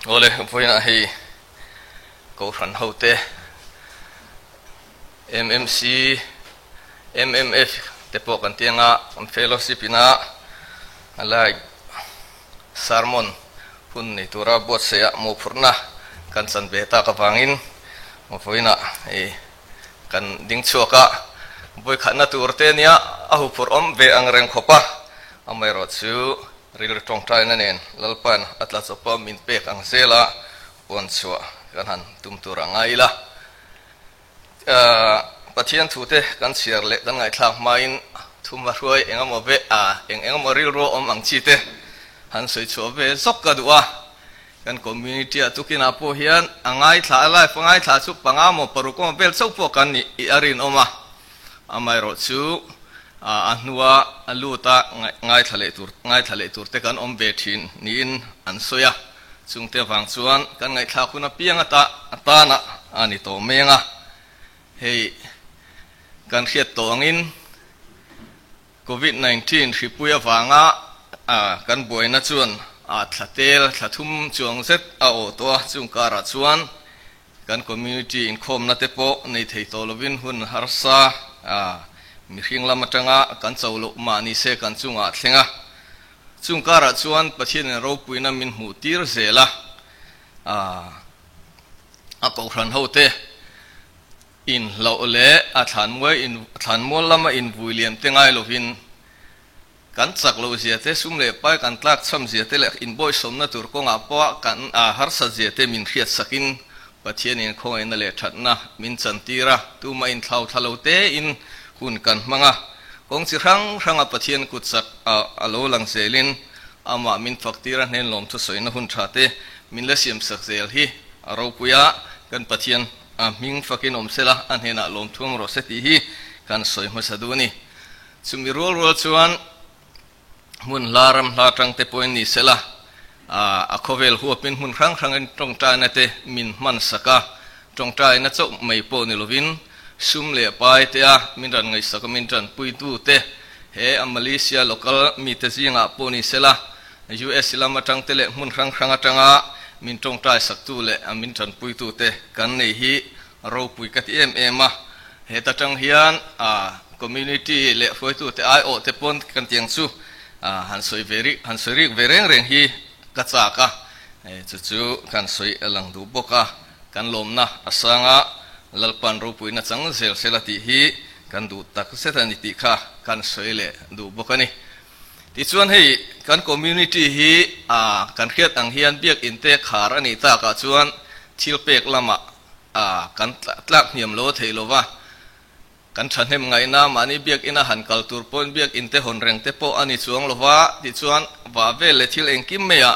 Awle vawiinah hei Kohhran hote MMC, MMF te pawh kan ti anga kan fellowship ina lai sermon hun nei tura buatsaih ah mawhphurhna kan chan ve tak avangin vawiinah hei kan ding chhuak a, vawikhatna tur te nia a huphurh awm ve ang reng khawp a, amaherawhchu Rilru tawngtaina nen Lalpa'n a tla chawpa min pek ang zela puan chhuah kan han tum tur a ngai ila. Pathian thute kan chhiar leh kan ngaihthlak hmain thumhma hruai eng emaw ve a, eng eng emaw rilru awm ang chi te han sawi chhuah ve zawk ka duh a. Kan community ah tukinah pawh hian a ngaithla a, live a ngaithla chu panga maw paruk emaw vel chauh pawh kan nih i a rinawm a. Amaherawh chu a hnua a lut a ngaithla leh tur ngaithla leh tur te kan awm ve thin niin an sawi a, chungte avang chuan kan ngaihthlak hun apiang ata atana a ni tawh meng a, hei kan hriat tawh angin Covid 19 hripui avanga kan buaina chuan a thla tel thla thum chuang zet a awh tawh a, chung karah chuan Kan community inkhawmna te pawh nei thei tawh lovin hun harsa a, mihring lam atanga kan cho loh mah ni se kan chungah a thleng a. Chung karah chuan Pathianin ropuina min hmuh tir zel a, a kohhran hote inhlauh leh a thlanmuai in thlanmual lama invui liam te ngai lovin Kan chak loh zia te, sum leh pai kan tlak chham zia te leh inbawihsawmna tur kawngah pawh kan harsat zia te min hriat sakin Pathianin khawngaihna leh thatna min chantir a, tumah inthlau thla lo tein hun kan hmang a. Kawng chi hrang hranga Pathian kut chak a lo lang zelin amah min faktir a hnen lawmthu sawina hun tha te min la siamsak zel hi a ropui a, kan Pathian hming fakin awm sela a hnenah lawmthu awm rawh se tih hi kan sawi hmasa duh a ni. Chumi rual rual chuan hmun hla ram hla tang te pawhin ni sela, a khawvel huapin hmun hrang hrangin tawngtaina te min hman sak a, tawngtaina chauh mai pawh ni lovin sum leh pai te a min ran ngaihsak a min tanpuitu te he a Malaysia local mite zingah pawh ni sela, US lam atang te leh hmun hrang hrang atanga min tawngtai saktu leh min tanpuitu te kan nei hi ropui ka ti em em a. Heta tang hian community leh hruaitute aiawh te pawn kan tiang chu han sawi ve rik han sawi rik ve reng reng hi ka chak a, chu chu kan sawi a lang duh bawk a, kan lawmna a sang a, Lalpan ropuina chang zel sela tih hi kan duh tak zet a ni tih kha kan sawi leh duh bawk a ni. Tichuan hei kan community hi kan hriat ang hian biakinn te khar a nih takah chuan thil pek lamah A, kan tlak hniam lo a theih lo va, kan thahnem ngaihna mahni biakina han kal tur pawhin biakin te hawn reng te pawh a ni chuang lo va, tichuan vah vel leh thil engkim maiah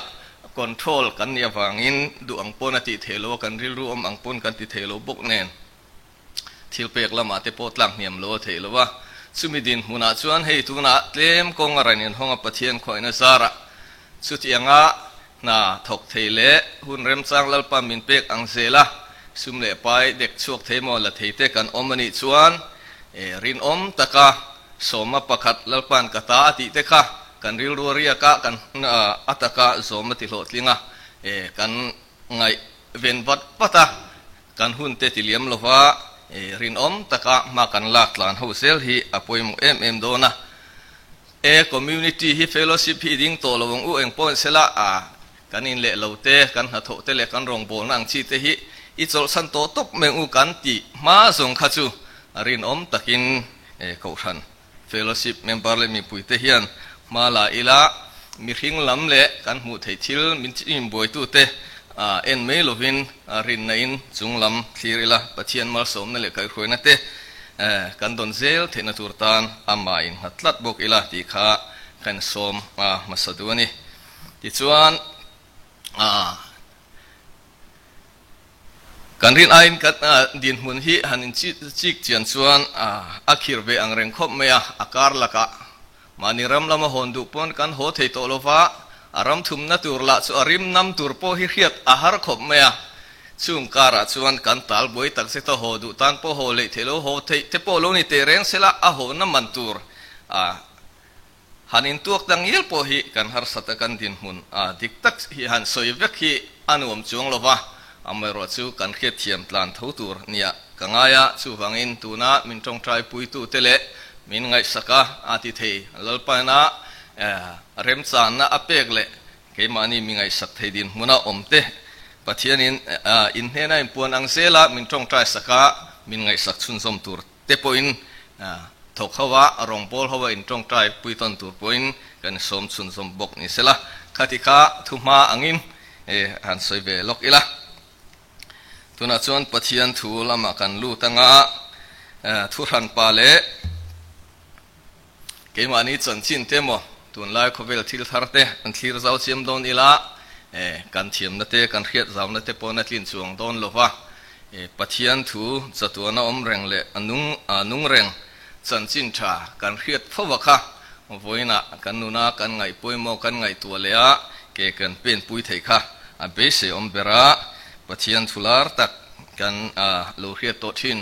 control kan nih avangin duh ang pawn a tih theih lo a, kan rilru awm ang pawn kan ti thei lo bawk nen thil pek lamah te pawh tlak hniam lo a theih lo va. Chumi dinhmunah chuan hei tunah tlem kawng a rawn inhawng a Pathian khuaina zarah chutianga Hna thawk thei leh hun remchang Lalpa min pek ang zel a, sum leh pai dek chhuak thei maw la thei te kan awm a nih chuan e rinawm taka sawma pakhat Lalpa'n ka ta a tih te kha kan rilru a riak a, kan a taka zawm a ti hlawhtling a, e kan ngaih ven vat vat a, kan hun te ti liam lova e rinawm taka hma kan lak tlan ho zel hi a pawimawh em em dawn a. E community hi fellowship hi i ding tawh lo ang u eng pawh in sela a kan in leh lo te kan hnathawh te leh kan rawngbawlna ang chi te hi i chawlhsan tawh tawp mai ang u kan tih hma zawng kha chu a rinawm takin e kohhran fellowship member leh mipui te hian hma la ila mihring lam leh kan hmuh theih thil min inbuaitu te a en mai lovin a rinna in chung lam thlir ila Pathian malsawmna leh kaihhruaina te Kan dawn zel theihna tur tan amah in nghat tlat bawk ila tih kha kan sawm a hmasa duh a ni. Tichuan, kan rin aiin kan dinhmun hi han in chik chian chuan a khir ve ang reng khawp mai a, a kar lakah mahni ram lama hawn duh pawn kan haw thei tawh lo va, a ram thumna tur lah chu a rim nam tur pawh hi hriat a har khawp mai a. Chung karah chuan kan tal buai tak zet a haw duh tan pawh haw leih theih lo, haw theih te pawh lo ni teh reng sela a hawhna man tur a Han intuak ta ngial pawh hi kan harsat a kan dinhmun a dik tak hi han sawi vek hi a nuam chuang lo va, amaherawh chu kan hriatthiam tlan tho tur nia ka ngai a, chuvangin tuna min tawngtai puitute leh min ngaihsak a a ti thei Lalpaina remchanna a pek leh keimahni mi ngaihsak thei dinhmuna awmte Pathianin inhnena inpuan ang zela min tawngtai sak a min ngaihsak chhunzawm tur te pawhin thawk ho a, rawngbâwl ho a intawngtai pui tawn tur pawhin kan sawm chhunzawm bawk ni sela, khati kha thu hma angin han sawi ve lawk ila. Tunah chuan Pathian thu lamah kan lut anga thu hranpa leh keimahni chanchin te emaw tunlai khawvel thil thar te an thlir zau chiam dawn ila kan thiamna te kan hriat zauna te pawhin a tlin chuang dawn lo va. Pathian thu chatuana awm reng leh a nung a nung reng chanchin tha kan hriat fo a kha. Vawiinah kan nuna kan ngaih pawimawh kan ngaihtuah leh a ke kan pen pui theih kha a beisei awm ber a. Pathian thu lar tak kan lo hriat tawh thin.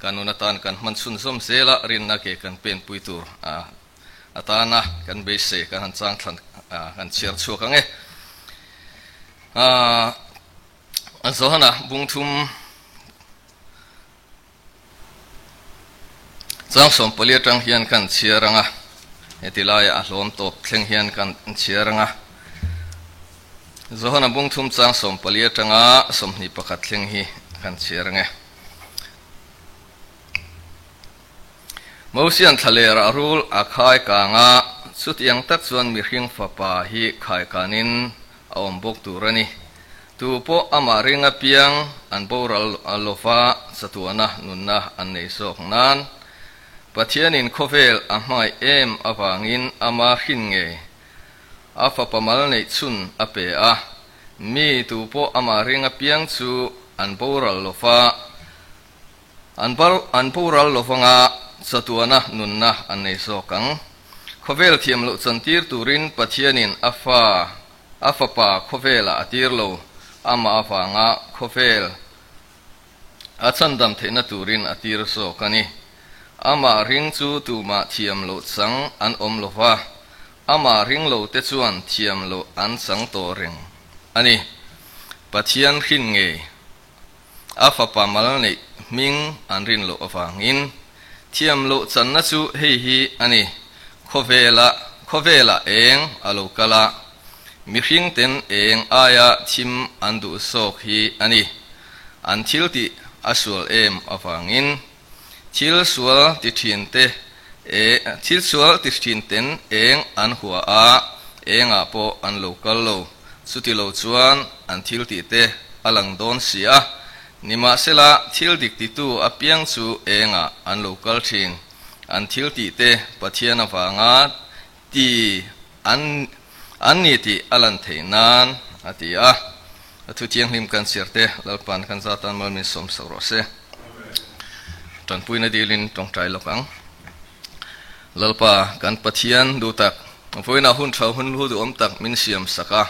Kan nun atan kan hman chhunzawm zel a, rinna ke kan pen pui tur atana kan beisei kan han chang thlan kan chhiar chhuak ang e. Johana bungthum chang sawmpali atang hian kan chhiar ang a, heti laiah a hlawm tawp thleng hian kan chhiar ang a. Johana bungthum chang sawmpali atanga 21 thleng hi kan chhiar ang e. Mosian thlalerah rul a khai kang a, chutiang tak chuan mihring fapa hi khai kanin a awm bawk tur a ni. Tu pawh amah ring apiang an boral lova chatuana nunna an nei zawk nan Pathianin khawvel a hmangaih em avangin ama hrin ngei a fapa mal neih chhun a pe a. Mi tu pawh amah ring apiang chu an boral lova An an boral lovanga chatuana nunna an nei zawk ang. Khawvel thiam loh chantir turin Pathianin a fa, a fapa khawvelah a tir lo, amah avanga khawvel a chhandam theihna turin a tir zawk a ni. Amah ring chu tumah thiam loh chang an awm lova, amah ring lo te chuan thiam loh an chang tawh reng a ni. Pathian hrin ngei. A fapa mal neih hming an rin loh avangin thiam loh channa chu hei hi a ni, Khawvela khawvelah eng a lo kal a, mihring ten eng aia thim an duh zawk hi a ni. An thil tih a sual em avangin thil sual ti thin te e thil sual ti thin ten eng an hua a, engah pawh an lo kal lo. Chuti lo chuan an thil tih te a lang dawn si a, nimahsela thil dik titu apiang chu engah an lo kal thin. An thil tih te Pathian avanga ti an an ni tih a lan theih nan a ti a. A thu thianghlim kan chhiar te Lalpa'n kan zatan mal min sawm sak rawh se. Tanpuina dilin tawngtai lawk ang. Lalpa, kan Pathian duh tak, vawiinah hun tha hun lu duhawm tak min siam sak a,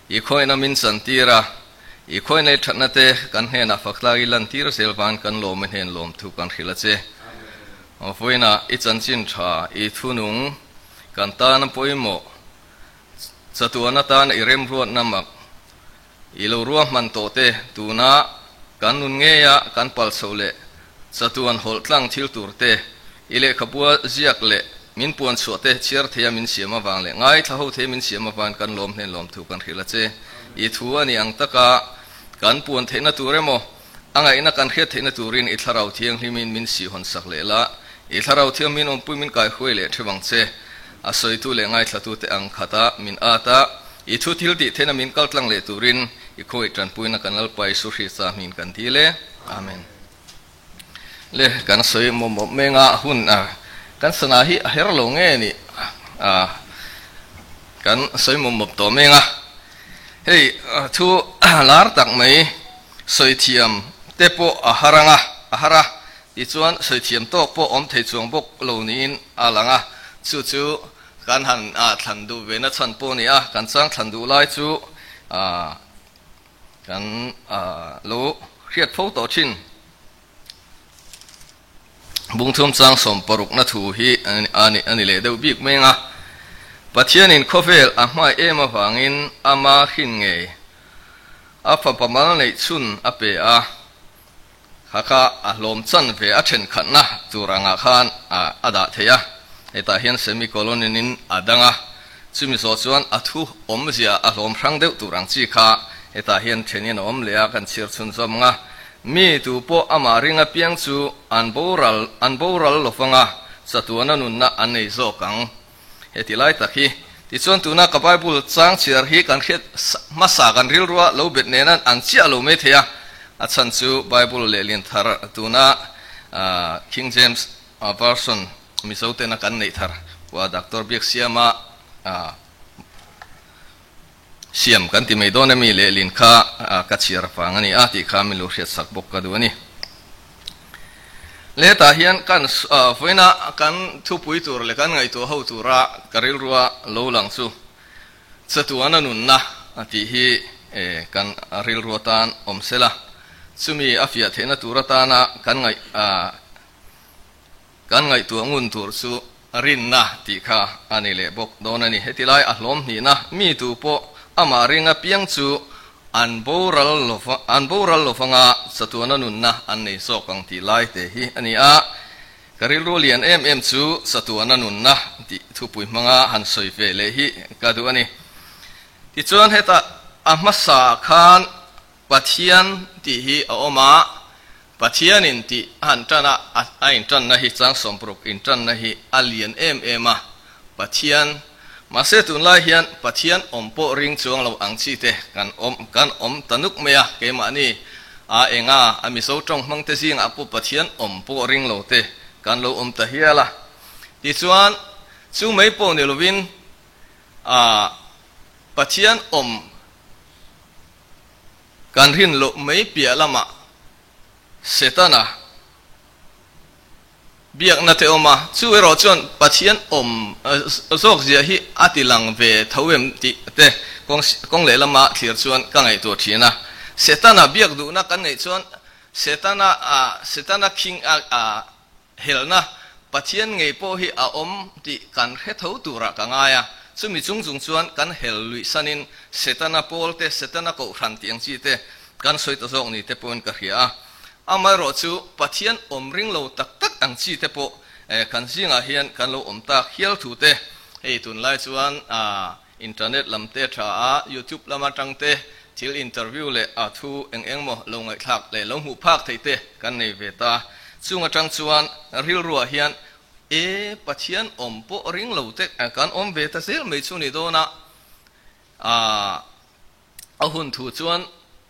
i khawihna min chantir a, i khawih nei thatna te kan hnenah faktlak i lantir zel van kan lawm i hnen lawmthu kan hrilh a che. Vawiinah i chanchin tha, i thunung, kan tana pawimawh, chatuan atan i remruatna mak, i lo ruahman tawh te tuna kan nun ngeia kan pal chhoh leh chatuan hawlh tlang thil tur te, i lehkhabua ziak leh min puan chhuah te chhiar theia min siam avang leh ngaithla ho thei min siam avangin kan lawm hnen lawm thu kan hrilh a che. I thu a ni ang taka kan puan theihna tur emaw, a ngaihna kan hriat theihna turin i thlarau thianghlimin min sihhawn sak leh la, i thlarau thiang min awmpui min kaihruai leh theuh ang che. A sawitu leh ngaithlatute ang khata min at a, i thu thil tih theihna min kal tlang leh turin i khawngaih tanpuina kan Lalpa Isu Hrista hmin kan dil e. Amen. Le kan sawi mawp mawp meng a, hun a kan sana hi a her lo nge ni a kan sawi mawp mawp tawh meng a. Hei thu lar tak mai sawi thiam te pawh a har ang a, a har a, tichuan sawi thiam tawk pawh awm thei chuang bawk lo niin a lang a, chu chu kan han thlan duh ve na chhan pawh a ni a, kan chang thlan duh lai chu kan lo hriat fo tawh thin. Bungthum chang 60 na thu hi a ni leh deuh bik mai ang a. Pathianin khawvel a hmai em avangin ama hrin ngei a fapa mal neih chhun a pe a, kha kha a hlawm chan ve a thenkhatna tur angah khan a dah thei a, hetah hian semicolon in a dang a, chumi zawh chuan a thu awmzia a hlawm hrang deuh tur ang chi kha hetah hian thenin a awm leh a, kan chhiar chhunzawm ang a, mi tu pawh amah ring apiang chu an boral an boral lovang a, chatuana nunna an nei zawk ang. Heti lai tak hi. Tichuan tuna ka Bible chang chhiar hi kan hriat hmasa kan rilrua lo bet nen an ang chiah lo mai thei a, a chhan chu Bible lehlin thar tuna King James Version Mizo tena kan neih thar kua Doctor Biaksiama siam kan ti mai dawn ami lehlin kha ka chhiar vang a ni a tih kha min lo hriat sak bawk ka duh a ni. Letah hian kan vawiina kan thupui tur leh kan ngaihtuah ho tura ka rilrua lo lang chu chatuana nunna tih hi kan rilru atan awm sela, chumi a fiah theihna tur atana kan ngaih Kan ngaihtuah ngun tur chu rinna tih kha a ni leh bawk dawn a ni. Heti lai a hlawm hnihna mi tu pawh amah ring apiang chu an boral lova an boral lovanga chatuana nunna an nei zawk ang tih lai te hi a ni a. Ka rilru lian em em chu chatuana nunna tih thupui hmanga han sawi ve leh hi ka duh a ni. Tichuan hetah a hmasa khan Pathian tih hi a awm a, Pathianin tih a han tan a, a intanna hi chang sawmparuk intanna hi a lian em em a, Pathian, mahse tunlai hian Pathian awm pawh ring chuang lo ang chi te kan awm kan awm ta nuk mai a, keimahni a enga a Mizo tawng hmang te zingah pawh Pathian awm pawh ring lo te kan lo awm ta hial a, tichuan chu mai pawh ni lovin a Pathian awm Kan rin loh mai piah lamah Setana biakna te awm a, chu erawh chuan Pathian awm zawk zia hi a ti lang ve tho em tih te kawng lehlamah thlir chuan ka ngaihtuah thin a. Setana biak duhna kan neih chuan Setana Setana khing a Helna, Pathian ngei pawh hi a awm tih kan hre tho turah ka ngai a, chumi chung chung chuan kan hel luih sanin Setana pawl te, Setana kohhran tih ang chi te kan sawi ta zawk ni te pawhin ka hria a. Amaherawh chu Pathian awm ring lo tak tak ang chi te pawh kan zingah hian kan lo awm tak hial thu te hei tunlai chuan internet lam te tha a, youtube lam atang te thil interview leh a thu eng eng maw lo ngaihthlak leh lo hmuh phak theih te kan nei ve ta. Chung atang chuan rilruah hian e Pathian awm pawh ring lo te kan awm ve ta zel mai chu ni dawn a, a hun thu chuan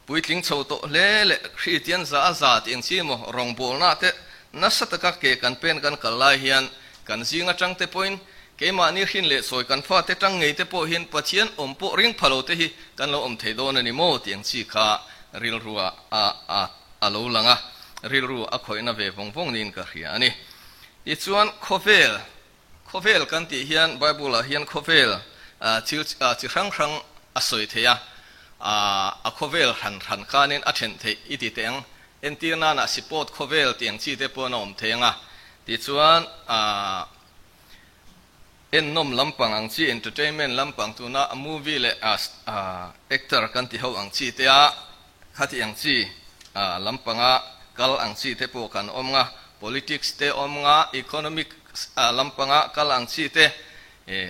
puitling chho tawh hle leh Kristian za a za tih ang chi maw rawngbawlna te nasa taka ke kan pen kan kal lai hian kan zing atang te pawhin keimahni hrin leh sawi kan fate tang ngei te pawh hian Pathian awm pawh ring pha lo te hi kan lo awm thei dawn a ni maw tih ang chi kha rilrua a a a lo lang a, rilru a khawihna ve vawng vawng niin ka hria a ni. Tichuan khawvel Khawvel kan tih hian Bible ah hian khawvel thil chi hrang hrang a sawi thei a, a khawvel hran hran khanin a then theih i ti teh ang. Entir nana sipawt khawvel tih ang chi te pawh a awm thei ang a, tichuan ennawm lampang ang chi, entertainment lampang tuna movie leh actor kan ti ho ang chi te a, Khati ang chi lampanga kal ang chi te pawh kan awm nga, politics te awm nga, economic lampanga kal ang chi te,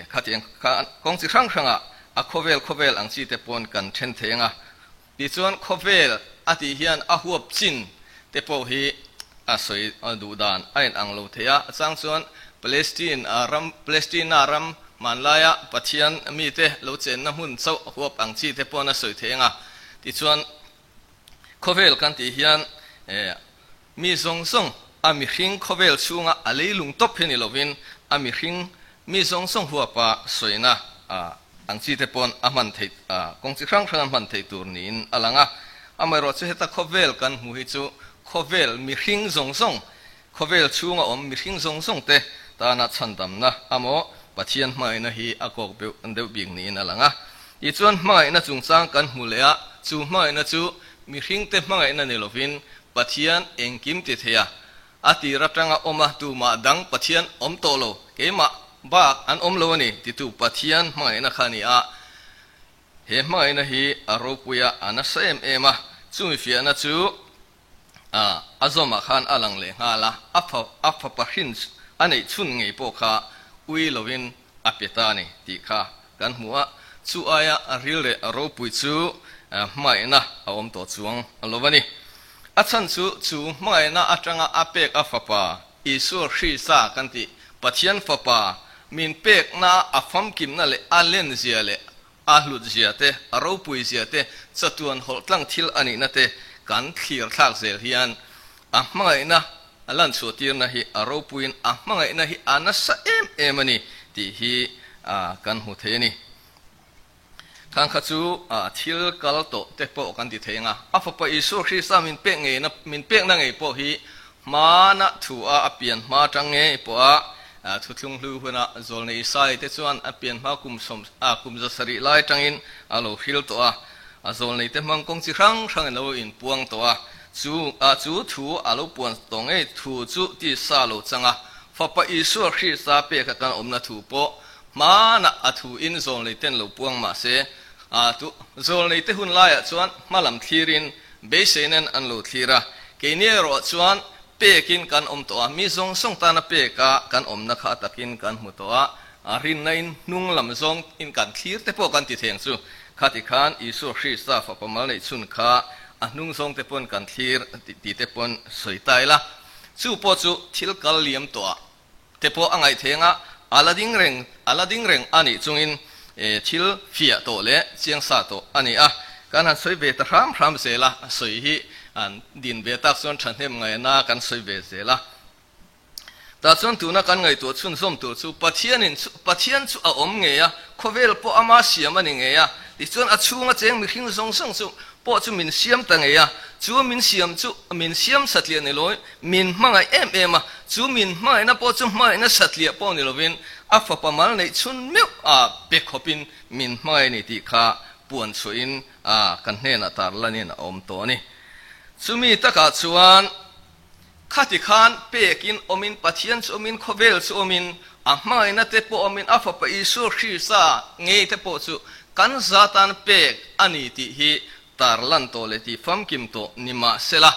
khati ang kawng chi hrang hranga a khawvel khawvel ang chi te pawn kan then thei anga. Tichuan khawvel a tih hian a huap chin te pawh hi a sawi duh dan a in ang lo thei a, a chang chuan Palestine ram Palestina ram hmanlaia Pathian mite lo chenna hmun chauh huap ang chi te pawn a sawi thei anga. Tichuan, khawvel kan tih hian mi zawng zawng, a mihring khawvel chhunga a leilung tawp hi ni lovin a mihring mi zawng zawng huapa sawina ang chi te pawn a hman theih, kawng chi hrang hrang a hman theih tur niin a lang a. Amaherawhchu chu heta khawvel kan hmu hi chu khawvel mihring zawng zawng, khawvel chhunga awm mihring zawng zawng te tana chhandamna amaw Pathian hmangaihna hi a kawk deuh bik niin a lang a. Tichuan hmangaihna chungchang kan hmu leh a, chu hmangaihna chu mihringte hmangaihna ni lovin Pathian engkim ti thei a, a tir atanga awm a, tumah dang Pathian awm tawh lo, keimah. bak an awm lo a ni titu Pathian hmangaihna kha a ni a. He hmangaihna hi a ropuia a nasa em em a, chumi fiahna chu a zawmah khan a lang leh nghal a, a fa a fapa hrin a neih chhun ngei pawh kha ui lovin a pe ta a ni tih kha kan hmu a, chu aia a ril leh a ropui chu hmangaihna a awm tawh chuang lo a ni. A chhan chu chu hmangaihna atanga a pek a fapa Isua Krista kan tih Pathian fapa min pekna a famkimna leh a lenzia leh a hlutzia te, a ropuizia te, chatuan hawlh tlang thil a nihna te kan thlir thlak zel hian a hmangaihna a lan chhuahtirna hi a ropuiin a hmangaihna hi a nasa em em a ni tih hi kan hmu thei a ni. Khang kha chu thil kal tawh te pawh kan ti thei ang a, a Fapa Isua Krista min pek ngeina min pekna ngei pawh hi hmana thu a a pian hma atang ngei pawha thuthlung hlu huna Zawlnei Isai te chuan a pian hma kum sawm kum 700 lai atangin a lo hril tawh a, a zawlnei te hmang kawng chi hrang hrangin lo inpuang tawh a, chu chu thu a lo puan tawh ngei thu chu tisa lo chang a, Fapa Isua Krista peka kan awmna thu pawh Hmanah a thu in zawlnei ten lo puang mah se, a tu zawlnei te hun laiah chuan hma lam thlirin beiseinen an lo thlir a, keini erawh chuan pekin kan awm tawh a, mi zawng zawng tana peka kan awmna kha a takin kan hmu tawh a, a rinna in hnung lam zawng in kan thlir te pawh kan ti theng chu. Khati khan Isua Krista fapa mal neih chhun kha a hnung zawng te pawn kan thlir ti te pawn sawi ta ila, chu pawh chu thil kal liam tawh ah te pawh a ngaih theng a, a la ding reng, a la ding reng a nih chungin thil fiah tawh leh chiang sa tawh a ni a. Kan han sawi ve ta hram hram zel a, sawi hi an din ve tak chuan thahnem ngaihna kan sawi ve zel a. Tah chuan tuna kan ngaihtuah chhunzawm tur chu Pathianin chu Pathian chu a awm ngei a, khawvel pawh ama siam a ni ngei a, tichuan a chhunga cheng mihring zawng zawng chu pawh chu min siam ta ngei a, chu min siam chu min siam satliah ni loin min hmangaih em em a, chu min hmangaihna pawh chu hmangaihna satliah pawh ni lovin a fapa mal neih chhun meuh a pe khawpin min hmangaih a ni tih kha puan chhuahin a kan hnenah tar lanin a awm tawh a ni. Chumi takah chuan khati khan pekin awmin Pathian chu awmin khawvel chu awmin a hmangaihna te pawh awmin a fapa Isua Krista ngei te pawh chu kan za tan pek a ni tih hi tar lan tawh leh tih famkim tawh ni mah sela,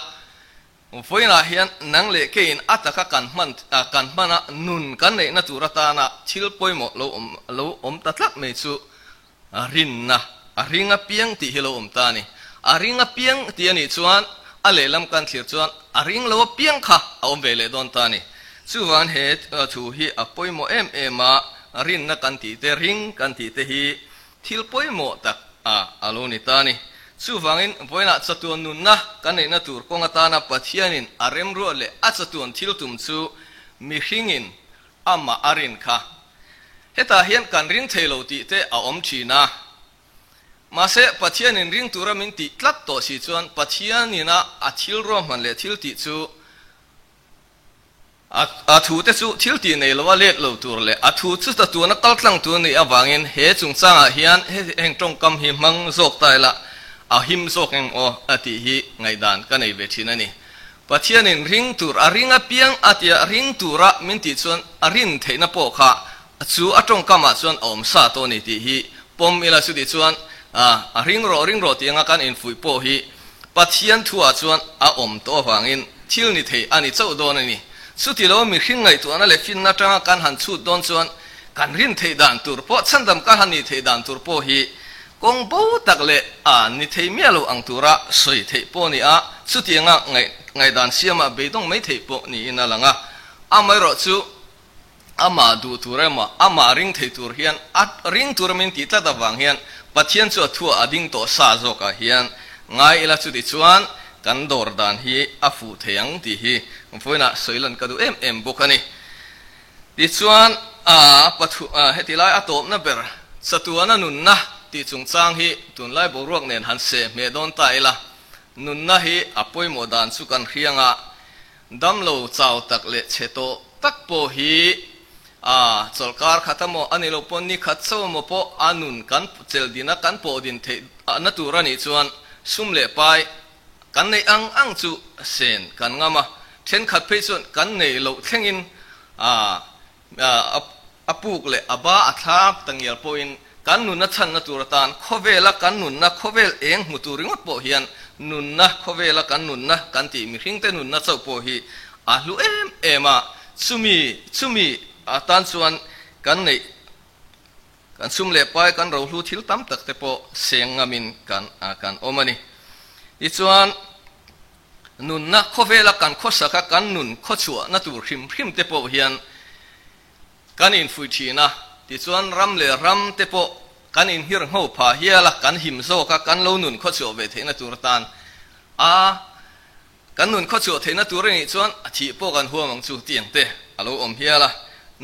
vawiinah hian nang leh keiin a taka kan hman kan hmana nun kan neihna tur atana thil pawimawh lo awm lo awm ta tlat mai chu rinna, a ring apiang tih hi lo awm ta a ni. A ring apiang tih a nih chuan a lehlam kan thlir chuan a ring lo apiang kha a awm ve leh dawn ta a ni. Chuvangin he thu hi a pawimawh em em a, rinna kan tih te, ring kan tih te hi Thil pawimawh tak a a lo ni ta a ni. Chuvangin, vawiinah chatuan nunna kan neihna tur kawng atana Pathianin a remruat leh a chatuan thil tum chu mihringin amah a rin kha. Hetah hian kan ring thei lo tih te a awm thin a. Mahse, Pathianin ring tura min tih tlat tawh si chuan Pathianina a thil ruahman leh thil tih chu A thu te chu thil tih nei loa let lo tur leh a thu chu ta tuna kal tlang tur nih avangin he chungchangah hian heng tawngkam hi hmang zawk ta ila a him zawk eng aw a tih hi ngaihdan ka nei ve thin a ni. Pathianin ring tur a ring apiang a tia ring tura min tih chuan a rin theihna pawh kha chu a tawngkamah chuan a awm sa tawh a ni tih hi pawm ila chutih chuan a ring rawh ring rawh tih anga kan infuih pawh hi Pathian thuah chuan a awm tawh avangin thil ni thei a ni chauh dawn a ni. Chuti lo mihring ngaihtuahna leh finna atanga kan han chhut dawn chuan kan rin theih dan tur pawh, chhandam kan han nih theih dan tur pawh hi kawng bo tak leh a ni thei miah lo ang tura sawi theih pawh a ni a, chutianga ngaihdan siama beidawng mai theih pawh niin a lang a. Amaherawh chu amah duh tur emaw, amah ring thei tur hian, a ring tura min tih tlat avang hian Pathian chu a thuah a ding tawh sa zawkah hian ngai ila chuti chuan kan dawr dan hi a fuh thei ang tih hi vawiinah sawi lan ka duh em em bawk a ni. Tichuan, a pathu, heti lai a tawpna ber chatuana nunna tih chungchang hi tunlai boruak nen han seh hmeh dawn ta ila, nunna hi a pawimawh dan chu kan hriang a, Damlo chau tak leh chhe tawh tak pawh hi a chawlhkar khat a maw a ni lo pawh ni khat chauh emaw pawh a nun kan chelh din a kan pawh din theih na tur a nih chuan sum leh pai kan neih ang ang chu sen kan ngam a, thenkhat phei chuan kan neih loh thlengin a. A puk leh a ba a thlak ta ngial pawhin kan nunna chhanna tur atan khawvela kan nunna khawvel eng hmu tur ringawt pawh hian nunna khawvela kan nunna kan tih mihringte nunna chauh pawh hi a hlu em em a, chumi chumi atan chuan kan neih kan sum leh pai kan rohlu thil tam tak te pawh seng ngamin kan kan awm a ni. Tichuan. Nunna khawvela kan khawsaka kan nun khawchhuahna tur hrim hrim te pawh hian kan infuih thin a, tichuan ram leh ram te pawh kan inhir ngho pha hial a, kan him zawk a, kan lo nun khawchhuah ve theihna tur atan a, kan nun khawchhuah theihna tur a nih chuan a thih pawh kan huam ang chu tih ang te a lo awm hial a,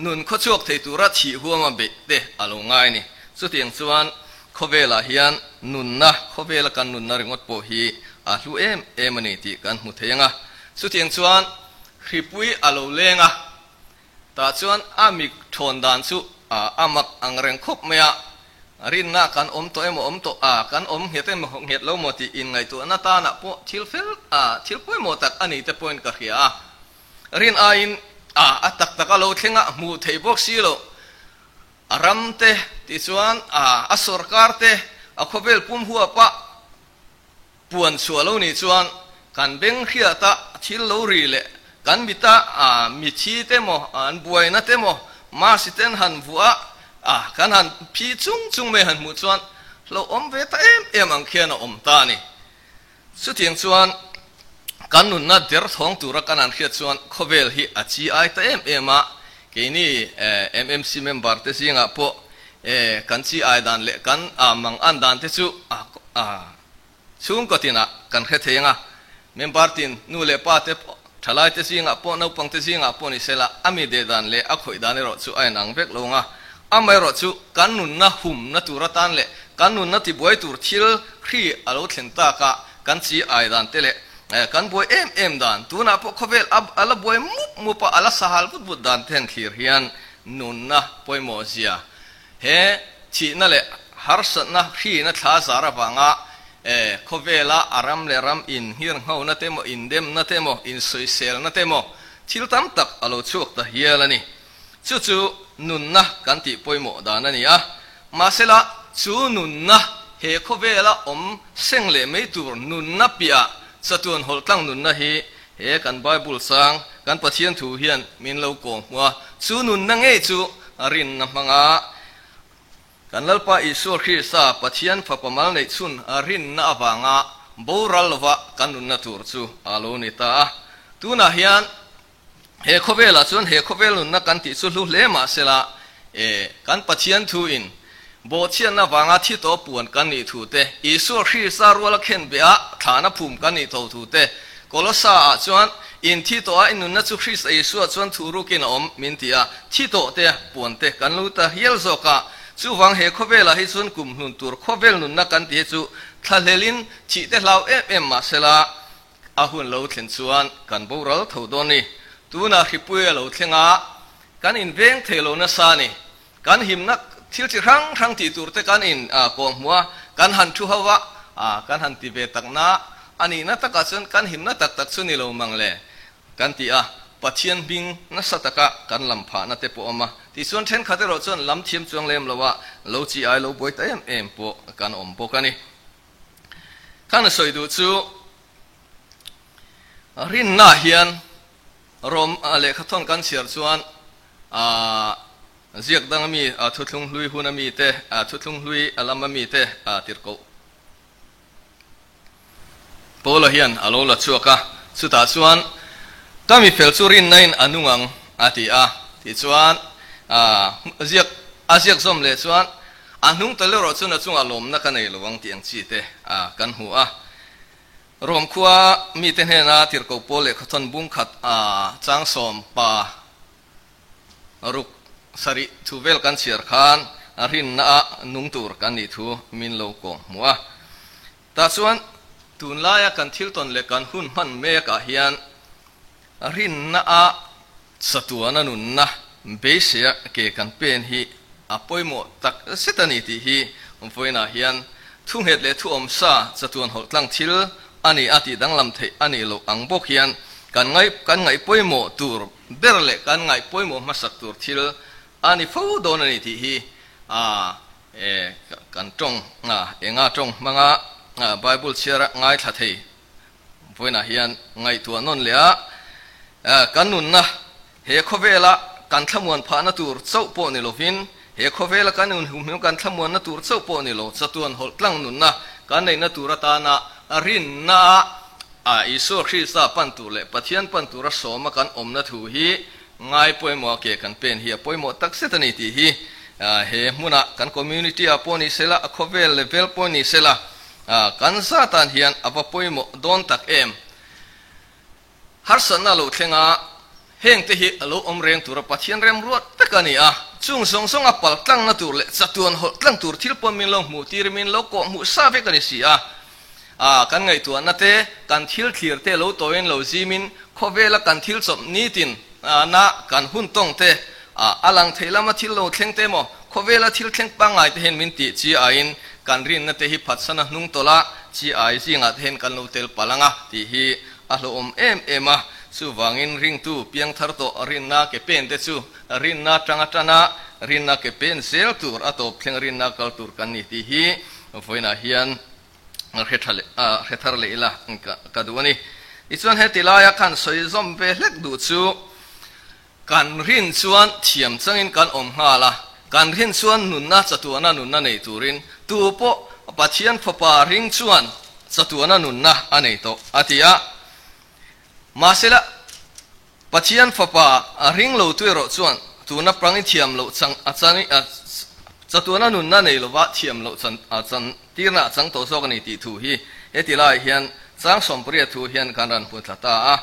nun khawchhuak thei tura thih huama beih te a lo ngai a ni. Chutiang chuan Khawvelah hian nunna, khawvela kan nunna ringawt pawh hi a hlu em em a ni tih kan hmu thei ang a. Chutiang chuan hripui a lo leng a, tah chuan a mi thawn dan chu a mak ang reng khawp mai a, rinna kan awm tawh emaw awm tawh a, kan awm nghet emaw nghet lo maw tih inngaihtuahna tanah pawh thil fel a, thil pawimawh tak a ni te pawhin ka hria a. Rin aiin a tak tak a lo thleng a, hmuh theih bawk si loh. A ram te tih chuan a a sorkar te a khawvel pum huapa puan chhuah lo nih chuan kan beng hriata thil lo ri leh kan mita a mithi te maw an buaina te maw masi ten han vuah a kan han phi chung chung mai han hmuh chuan hlauhawm ve ta em em ang khian a awm ta a ni. Chutiang chuan kan nunna derthawng tura kan han hriat chuan khawvel hi a chi ai ta em em a, keini MMC member te zingah pawh kan chi ai dan leh kan mang an dan te chu chhungkaw tinah kan hre thei ang a, member tin nu leh pa te thalai te zingah pawh naupang te zingah pawh ni sela a mi deh dan leh a khawih dan erawh chu a inang vek lo ang a, Amaherawh chu kan nunna humna tur atan leh kan nunna tibuai tur thil hri a lo thlen tak a, kan chi ai dan te leh kan buai em em dan, tunah pawh khawvel a la buai mup mup a, a la sahal vut vut dan te han thlir hian nunna pawimawh zia he thihna leh harsatna hrina thla zar avanga khawvela a ram leh ram inngirnghona te emaw, indemna te emaw, insawiselna te emaw thil tam tak a lo chhuak ta hial a ni. Chu chu nunna kan tih pawimawh dan a ni a, mahsela chu nunna he khawvela awm seng leh mai tur nunna piah chatuan hawlhtlang nunna hi he kan Bible chang kan Pathian thu hian min lo kawng hmu a, chu nunna ngei chu rinna hmanga kan Lalpa Isua Krista Pathian Fapa mal neih chhun rinna avanga boral lova kan nunna tur chu a lo ni ta a. Tunah hian He khawvelah chuan he khawvel nunna kan tih chu hlu hle mah sela, e, kan Pathian thuin bawhchhiatna vanga thi tawh puan kan nih thu te, Isua Krista ruala khen beh a thlana phum kan nih tho thu te, Kolosa ah chuan in thi tawh a i nunna chu Krista Isua chuan thu rukin a awm min ti a, thi tawh te puan te kan lu ta hial zawk a, chuvang he khawvelah hi chuan kum hnun tur khawvel nunna kan tih hi chu thlahlelin thih te hlau em em mah sela, A hun lo thlen chuan kan boral tho dawn ni. Tunah hripui a lo thleng a, kan inveng thei lo nasa a ni. Kan himna thil chi hrang hrang tih tur te kan in kawh hmuh a, kan han thu ho a, kan han ti ve tak na a nihna takah chuan kan himna tak tak chu ni lo mang le kan ti a, Pathian hming nasa taka kan lam phahna te pawh awm a. Tichuan thenkhat erawh chuan lam thiam chuang lem lo a, lo chi ai lo buai ta em em pawh kan awm bawk a ni. Khan a sawi duh chu rinna hian Rom lehkhathawn kan chhiar chuan ziak dang ami thuthlung hlui hun ami te thuthlung hlui a lam ami te tirhkoh Paula hian a lo la chhuak a, chutah chuan ka mi fel chu rinna in a nung ang a ti a, tichuan ziak a ziak zawm leh chuan A hnung tal erawh chuan a chungah lawmna ka nei lo ang tih ang chi te kan hmu a. Rom khua mite hnena tirhkoh pawl leh khawthawn bung khat chang sawm pa ruk sarih thu vel kan chhiar khan rinna a nung tur kan nih thu min lo kawng hmu a. Tah chuan tunlaia kan thil tawn leh kan hun hman mek ah hian rinna a Chatuana nunna beiseia ke kan pen hi a pawimawh tak zet a ni tih hi vawiinah hian thu nghet leh thu awmsa chatuan hawlh tlang thil a ni a tih danglam theih a nih loh ang bawk hian kan ngaih kan ngaih pawimawh tur ber leh kan ngaih pawimawh hmasak tur thil a ni fo dawn a ni tih hi kan tawng enga tawng hmanga Bible chhiara ngaithla thei vawiinah hian ngaihtuah nawn leh a, kan nunna he khawvela kan thlamuan phahna tur chauh pawh ni lovin, he khawvela kan inhumhim kan thlamuanna tur chauh pawh ni lo, chatuan hawlh tlang nunna kan neihna tur atana rinna a Isua Krista pan tur leh Pathian pan tura sawma kan awmna thu hi ngai pawimawh a ke kan pen hi a pawimawh tak zet a ni tih hi he hmuna kan community ah pawh ni sela, a khawvel level pawh ni sela kan zatan hian a va pawimawh dawn tak em. Harsatna lo thleng a, heng te hi a lo awm reng tura Pathian remruat vek a ni a, chung zawng zawng a pal tlangna tur leh chatuan hawlh tlang tur thil pawn min lo hmuh tir min lo kawh hmuh sa vek a ni si a. A, kan ngaihtuahna te, kan thil thlir te lo tawiin lo zimin khawvela kan thil chawp nitin na kan hun tawng te, a, a lang thei lama thil lo thleng te emaw, khawvela thil thleng pangngai te hian min tih chi aiin kan rinna te hi phatsana hnung tawlh a, chi ai zingah te hian kan lo tel palh ang a tih hi a hlauhawm em em a. Chuvangin ringtu piang thar tawh rinna ke pen te chu rinna tanga tana rinna ke pen zel tur a tawp thleng rinna kal tur kan ni tih hi vawiinah hian hre tha leh hre thar leh ila ka duh a ni. Tichuan heti laia khan sawi zawm ve hlek duh chu kan rin chuan thiam changin kan awm nghal a, kan rin chuan nunna chatuana nunna nei turin tu pawh Pathian Fapa ring chuan chatuana nunna a nei tawh a ti a. Mahsela Pathian Fapa a ring lo tu erawh chuan tuna prang i thiam loh chang a chang a chatuana nunna nei lova thiam loh chan a chan tirna a chang tawh zawk a ni tih thu hi heti laiah hian chang sawmpariat thu hian kan ran hmu thla ta a.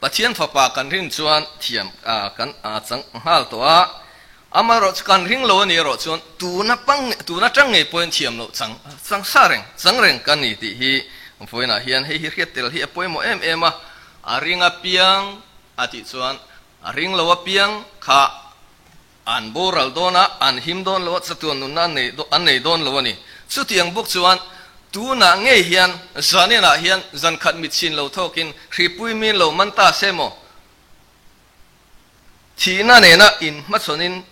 Pathian Fapa kan rin chuan thiam a kan a chang nghal tawh a, amaherawh chu kan ring lo a ni erawh chuan tuna pang tuna tang ngei pawhin thiam loh chang chang sa reng chang reng kan ni tih hi vawiinah hian hei hi hriat tel hi a pawimawh em em a. A ring apiang a tih chuan a ring lo apiang kha an boral dawn a, an him dawn lo a, chatuan nunna an nei an nei dawn lo a ni. Chutiang bawk chuan tunah ngei hian zaninah hian zan khat mit chin lo thawkin hripui min lo man ta se maw? Thihna nena inhmachhawnin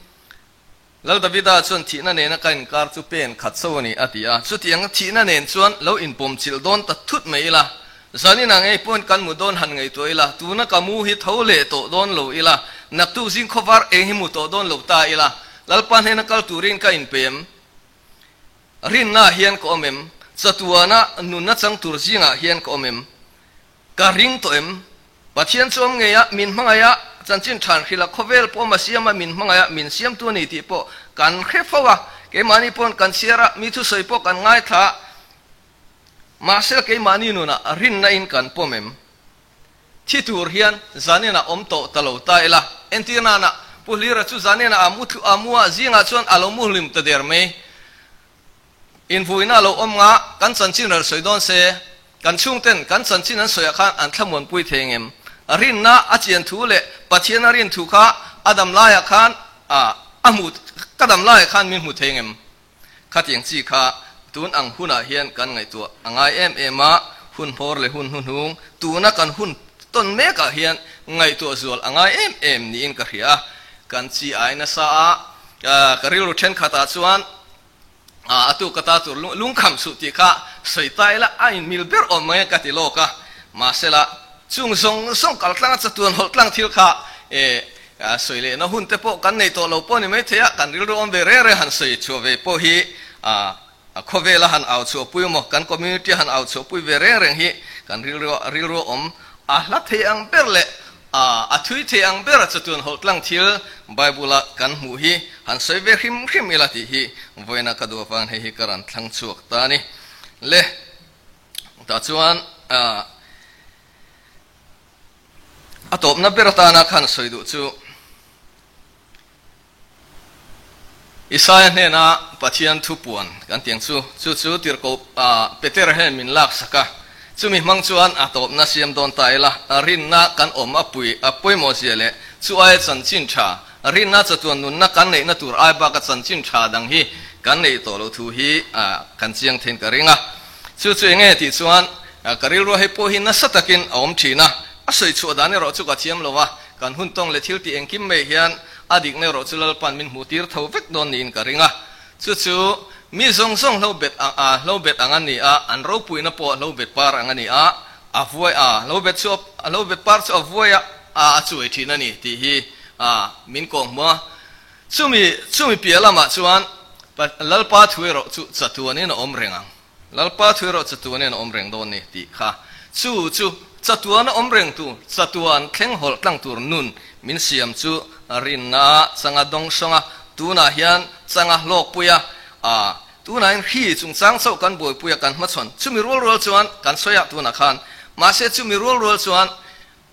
Lal Davida chuan thihna nena ka inkar chu pen khat so a ni, a ti a. Chutiang thihna nen chuan lo inpawm chilh dawn ta thut mai ila, zanin ang ei pawhin kan mu dawn han ngaihtuah ila, tuna ka mu hi tho leh tawh dawn lo ila, naktuk zing khawvar eng hi mu tawh dawn lo ta ila, Lalpa hnena kal turin ka inpe em? Rinnaah hian ka awm em? Chatuana nunna chang tur zingah hian ka awm em? Ka ring tawh em? Pathian chuam ngei a, min hmangaih a, chanchin than hrilh a, khawvel pawh ma siam a, min hmangaih a, min siamtu a ni tih pawh kan hre fo a, keimahni pawn kan chhiar a, mi thusawi pawh kan ngaithla a, mahse keimahni nunah rinna in kan pawm em? Thi tur hian zaninah awm tawh ta lo ta ila, entir nana Pu Hlira chu zaninah a mu thlu a mu a, zingah chuan a lo mu hlim ta der mai. Invuina a lo awm nga, kan chanchin ral sawi dawn se, kan chhungten kan chanchin an sawiah khan an thlamuanpui thei engem? Rinna a chian thu leh Pathian a rin thu kha a dam laiah khan a hmu, ka dam laiah khan min hmu thei engem? Khatiang chi kha tun ang hunah hian kan ngaihtuah a ngai em em a, hun hmawr leh hun hnuhnung tuna kan hun tawn mekah hian ngaihtuah zual a ngai em em niin ka hria a, kan chi ai nasa a, ka rilru thenkhatah chuan A tu ka ta tur lungkham suh tih kha sawi ta ila a inmil ber awm mai ka ti lawk a, mahsela chung zawng zawng kal tlang a chatuan hawlh tlang thil kha sawi lehna hun te pawh kan nei tawh lo pawh ni maithei a, kan rilru awm ve reng reng han sawi chhuah ve pawh hi khawvela han au chhuahpui emaw kan community han au chhuahpui ve reng reng hi kan rilru rilru awm a hla thei ang ber leh A thui thei ang ber chatuan hawlh tlang thil Bible-a kan hmuh hi han sawi ve hrim hrim ila tih hi vawiina ka duh avangin hei hi ka rawn thlang chhuak ta a ni. Le, tah chuan a tawpna ber atana khan sawi duh chu Isaia hnena Pathian thu puan kan tiang chu, chu chu tirhkoh Peter hian min laksak a, chumi hmang chuan a tawpna siam dawn ta ila, rinna kan awm a pui a pawimawh zia leh chu aia chanchin tha, rinna chatuan nunna kan neihna tur ai baka chanchin tha dang hi kan neih tawh loh thu hi kan chiang thein ka ring a. Chu chu enge tih chuan ka rilru hei pawh hi nasa takin a awm thin a, a sawi chhuah dan erawh chu ka thiam lo a, kan hun tawng leh thil tih engkim mai hian A dikna erawh chu Lalpa'n min hmuh tir tho vek dawn niin ka ring a. Chu chu mi zawng zawng hlo bet ang a, hlo bet ang a ni a, an ropuina pawh hlo bet par ang a ni a, a vuai a, hlo bet chu a, hlo bet par chu a vuai a, a chuai thin a ni tih hi a min kawng hmu a. Chumi, chumi piah lamah chuan Lalpa thu erawh chu chatuanin a awm reng ang. Lalpa thu erawh chatuanin a awm reng dawn ni tih kha. Chu chu chatuan a awm reng tur, chatuan thleng hawlh tlang tur nun min siam chu rinna changa dawng sawnga tunah hian changa hlawkpui a, a tunah hian hri chungchang chauh kan buaipui a kan hmachhawn. Chumi rual rual chuan kan sawi a tunah khan. Mahse chumi rual rual chuan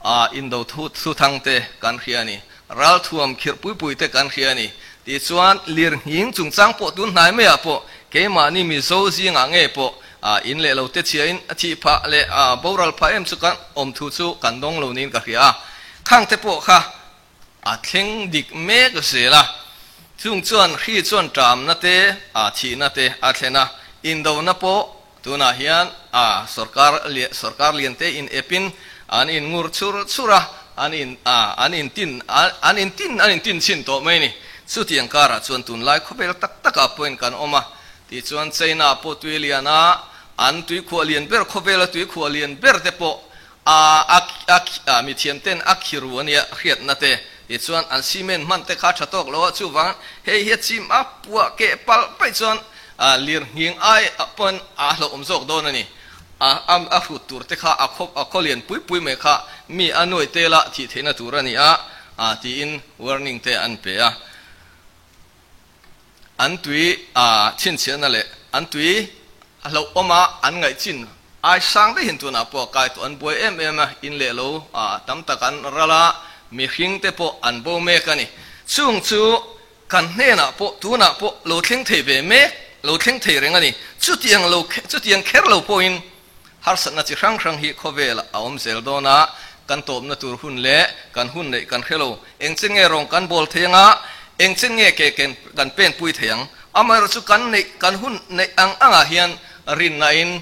A indo thu thuthang te kan hria a ni. Ralthuam khirh pui pui te kan hria a ni. Tichuan, lirnghing chungchang pawh tun hnai maiah pawh keimahni Mizo zingah ngei pawh a in leh lo te chhiain a thih phah leh a boral phah em chu kan awm thu chu kan dawng lo niin ka hria a. Khang te pawh kha a thleng dik mek zel a. Chung chuan hri chuan ṭamna te, a thihna te a thlen a. Indona pawh Tunah hian a sorkar leh sorkar lian te in epin an in ngur chur chur a, an in a an in tin an in tin an in tin chhin tawh mai ni. Chutiang karah chuan tunlai khawvel tak takah pawhin kan awm a, tichuan China pawh tui lian a, an tuikhuah lian ber khawvela tuikhuah lian ber te pawh a a a a mithiam ten a khiru a nia hriatna te, tichuan an cement hman te kha tha tawk lo a, chuvang hei hi a chim a puah keh palh paih chuan A lir nghing ai pawn a hlauhawm zawk dawn a ni. A a hrut tur te kha a khaw a khaw lian pui pui mai kha mi a nuai tel a thih theihna tur a ni a, a tiin warning te an pe a. An tui a chhinchhiahna leh an tui a hlauhawm a an ngaih chin ai sang daihin tunah pawh a kai tawh an buai em em a, in leh lo a tam tak an ral a, mihring te pawh an bo mek a ni. Chung chu Kan hnenah pawh tunah pawh lo thleng thei ve mek, lo thleng thei reng a ni. Chutiang lo, chutiang kher lo pawhin harsatna chi hrang hrang hi khawvelah a awm zel dawn a, kan tawpna tur hun leh kan hun neih kan hre lo. Eng chen nge rawng kan bawl thei anga, eng chen nge ke ken kan penpui thei ang? Amaherawhchu chu kan neih, kan hun neih ang angah hian rinnain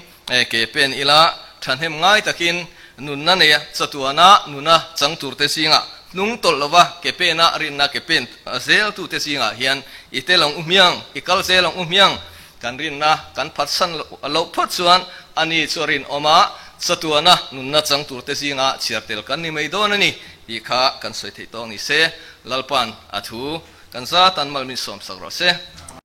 ke pen ila thahnem ngai takin nunna neia chatuana nuna chang turte zingah hnung tawlh lova ke pena rinna ke pen zeltute zingah hian i tel ang u hmiang, i kal zel ang u hmiang. Kan rinna kan phatsan loh phawt chuan ani chu a rinawm a, chatuana nunna chang turte zingah chhiar tel kan ni mai dawn a ni tih kha kan sawi theih tawk ni se. Lalpa'n a thu kan zat an mal min sawmsak rawh se.